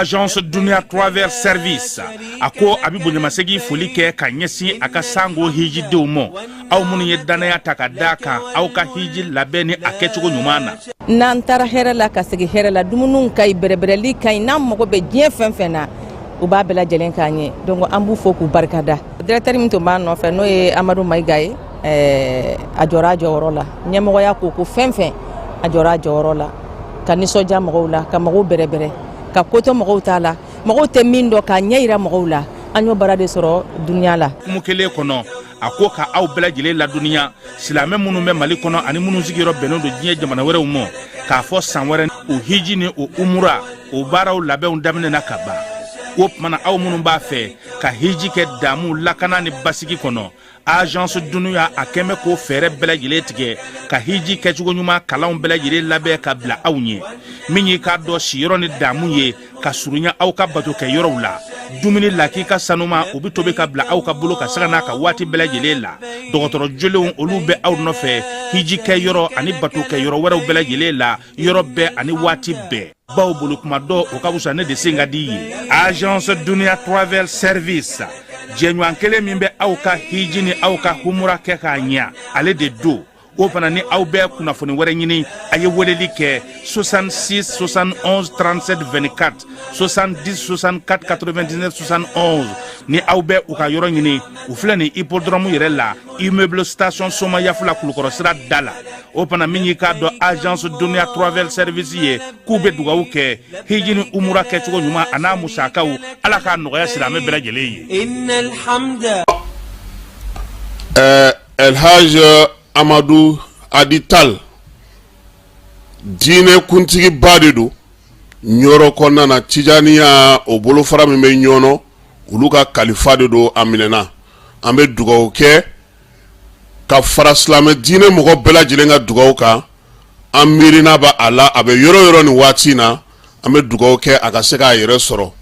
Agence Dunia Travel Service, a ko a bɛ bonyamasegin foli kɛ ka ɲɛsin a ka sango hijidenw ma, aw minnu ye dannaya ta ka da kan aw ka hiji labɛn ni a kɛcogo ɲuman na. N'an taara hɛrɛ la ka segin hɛrɛ la, dumuniw ka ɲi, bɛrɛbɛrɛli ka ɲi. N'an mago bɛ diɲɛ fɛn fɛn na, u b'a bɛɛ lajɛlen k'an ye. Donc an b'u fo k'u barikada. Directeur min tun b'an nɔfɛ, n'o ye Amadu Mayiga ye, a jɔra a jɔyɔrɔ la. Ɲɛmɔgɔya ko ko fɛn fɛn, a jɔra a jɔyɔrɔ la ka nisɔndiya mɔgɔw la, ka mɔgɔw bɛrɛbɛrɛ, ka kotɔ mɔgɔw t'a la, mɔgɔw tɛ min dɔn, k'a ɲɛ yira mɔgɔw la. An y'o baara de sɔrɔ Duniya la. Hukumu kelen kɔnɔ, a ko ka aw bɛɛ lajɛlen ladɔnniya, silamɛ minnu bɛ Mali kɔnɔ ani minnu sigiyɔrɔ bɛnnen don diɲɛ jamana wɛrɛw ma, k'a fɔ san wɛrɛ o hiji ni o umura, o baaraw labɛnw daminɛna ka ban. O tuma na, aw minnu b'a fɛ ka hiji kɛ damu, lakana ni basigi kɔnɔ, Agence Dunuya a kɛn bɛ k'o fɛɛrɛ bɛɛ lajɛlen tigɛ ka hiji kɛcogo ɲuman kalanw bɛɛ lajɛlen labɛn ka bila aw ɲɛ. Min y'i k'a dɔn siyɔrɔ ni damu ye ka surunya aw ka bato kɛ yɔrɔw la, dumuni lakika sanuma, o bɛ tobi ka bila aw ka bolo ka sanga n'a ka waati bɛɛ lajɛlen la. Dɔgɔtɔrɔ jolenw, olu bɛ aw nɔfɛ hiji kɛ yɔrɔ ani bato kɛ yɔrɔ wɛrɛw bɛɛ lajɛlen la, yɔrɔ bɛɛ ani waati bɛɛ. Baw bolo kuma dɔ, o ka fisa ne de sen ka di ye. Agence Dunia Travel Service, jɛɲɔgɔn kelen min bɛ aw ka hiji ni aw ka humura kɛ k'a ɲa, ale de don. O fana ni aw bɛ kunnafoni wɛrɛ ɲini, a ye weleli kɛ 66 71 37 24, 70 64 99 71. Ni aw bɛ u ka yɔrɔ ɲini, u filɛ nin hippodrome yɛrɛ la, immeuble Station Somayafula, Kulukɔrɔ sira da la. O fana, min y'i k'a dɔn Agence Dunia Travel Service ye, k'u bɛ dugawu kɛ hiji ni umura kɛcogo ɲuman a n'a musakaw, Ala k'a nɔgɔya silamɛ bɛɛ lajɛlen ye. Elhaj Amadu Adi Tal, diinɛ kuntigiba de don Ɲɔrɔ kɔnɔna na. Tijaniya, o bolofara min bɛ Ɲɔnɔ, olu ka kalifa de don. A minɛna. An bɛ dugawu kɛ ka fara silamɛ diinɛ mɔgɔ bɛɛ lajɛlen ka dugawu kan. An miirina b'a a la, a bɛ yɔrɔ yɔrɔ nin waati in na. An bɛ dugawu kɛ a ka se k'a yɛrɛ sɔrɔ.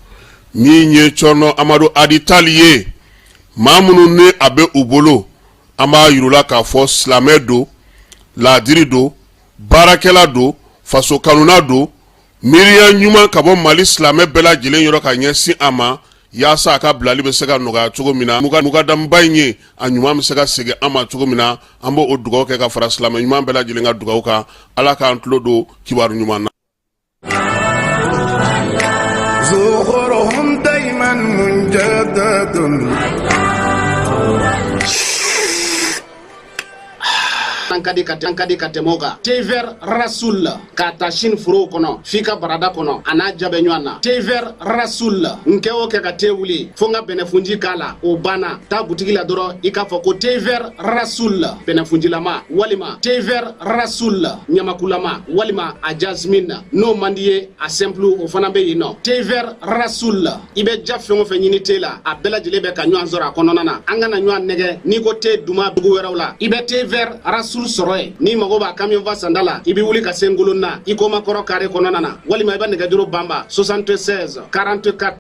Min ye Cɔrɔnɔ Amadu Adi Tali ye, maa minnu ni a bɛ u bolo, an b'a yir'u la k'a fɔ silamɛ don, laadiri don, baarakɛla don, faso kanuna don. Miiriya ɲuman ka bɔ Mali silamɛ bɛɛ lajɛlen yɔrɔ ka ɲɛsin a ma, yaasa a ka bilali bɛ se ka nɔgɔya cogo min na, mukadamuba in ye, a ɲuman bɛ se ka segin an ma cogo min na. An b'o dugawu kɛ ka fara silamɛ ɲuman bɛɛ lajɛlen ka dugawu kan. Ala k'an tulo don kibaru ɲuman na. An ka di ka tɛmɛ o kan. Thé vert Rasoul, k'a ta Chine forow kɔnɔ f'i ka barada kɔnɔ, a n'a ja bɛ ɲɔgɔn na. Thé vert Rasoul, n kɛ o kɛ ka te wuli, fo n ka bɛnɛfunji k'a la, o banna. Taa butigi la dɔrɔn, i k'a fɔ ko thé vert Rasoul bɛnɛfunjilama, walima thé vert Rasoul ɲamakulama, walima a jasmine. N'o man di ye, a simple, o fana bɛ yen nɔ. Thé vert Rasoul, i bɛ ja fɛn o fɛn ɲini te la, a bɛɛ lajɛlen bɛ ka ɲɔgɔn sɔrɔ a kɔnɔna na. An kana ɲɔgɔn nɛgɛ. N'i ko te duman dugu wɛrɛw la, i bɛ thé vert Rasoul sɔrɔ yen. N'i mago b'a camion fa sanda la, i bɛ wuli ka se Ngolonna, i ko makɔrɔ kare kɔnɔna na, walima i bɛ nɛgɛjuru banba 76 44.